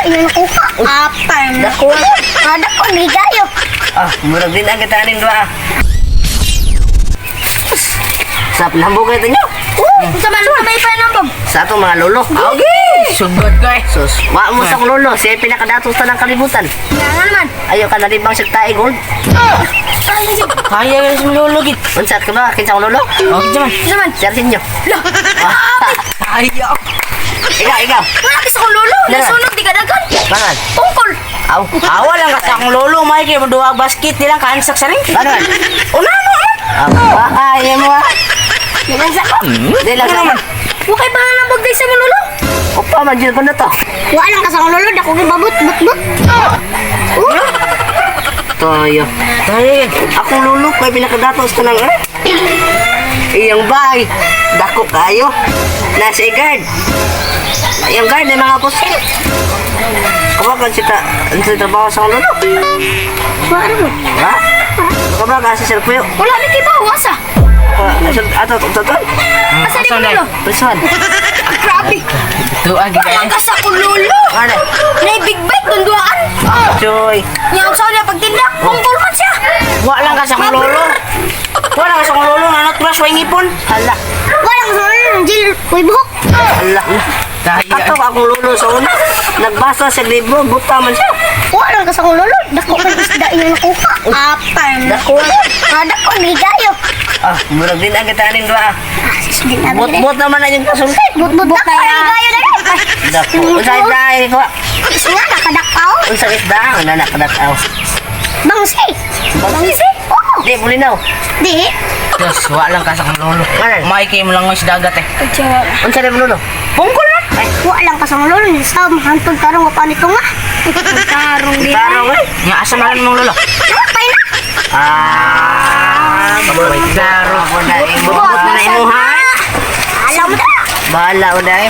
inyong nakuha. Apan. Dako. Ah, dako, ligayo. Ah, murag din ang kitanin doa. Sa nambugay ito nyo. Oh, unsa man sa may panambog? Sa atong mga lolo. Okay. Sugod ko eh. Sus, wa mo sa akong lolo. Siya yung pinakadatos na ng kalibutan. Nga naman. Ayaw ka nalibang sa tae gold. Kaya ka sa lolo gid. Unsa ka ba? Kinsa akong lolo? Okay man. Unsa man? Si Arsenio. Kaya. Ikaw, ikaw. Wala ka sa akong lolo. Dala. Nasunog di ka dagan. Bangan. Tungkol. Aw. Awa lang ka sa akong lolo, may kay duha basket nilang kansak sa ring. Bangan. Una no. Aw. Ay, mo ah. Di lang sa ko. Di lang sa Ano naman? Wa kay panambog day sa imong lolo. Upa man jud ko na to. Wa lang ka sa akong lolo. Dako gyud babut but but. Oh, Tayo. Kaya. Akong lolo kay pinakadatos ka ng earth. Iyang bay. Dako kayo. Nasa guard. Iyang guard ng mga pusil. Kabagan si ta sa trabaho sa akong lolo. Wa ra mo. Ha? Kabagan si Sir Puyo. Wala mi kay bawas ah. Ato, ato, ato. Asa di Asa mo na? lolo? Prisuhan. Grabe. Tuwa gid Wala eh. ka sa akong lolo. Ano? Nay big bike dun duaan. Choy. Nya ang sa niya pagtinda, tungkol man siya. Wa lang ka sa akong lolo. Wa lang ka sa akong lolo, nanot brush way ngipon. Hala. Wala ka sa lolo, Jill, uy buhok. Hala. Kaya. Ato akong lolo sa una. Nagbasa sa libro, buta man siya. Wala ka sa akong lolo. Dako kay isda inyong nakuha. Apan. Dako. Ah, dako ligayo. Ah, murag din ang kitanin doa. Ah, sus, di na Bot-bot naman na yung kasulti. But-but dako ligayo na rin. Dako. Unsa isda ay ko? Nga nakadakaw. Unsa isda? Una na kadakaw. Bangsi. Bangsi. Oh. Di bulinaw. Di. Diyos, wa lang ka sa akong lolo. Ano? May kay mo lang sa dagat eh. Unsa rin lolo? Pungkol na. Wala lang ka sa akong lolo. Sa hantod tarong wa pa nito nga. Tarong di. Tarong eh. Nga asa man mong lolo? Napay na. Ah, Daro. mo na imo. Mo na imo ha. Alam mo na. Bahala mo na eh.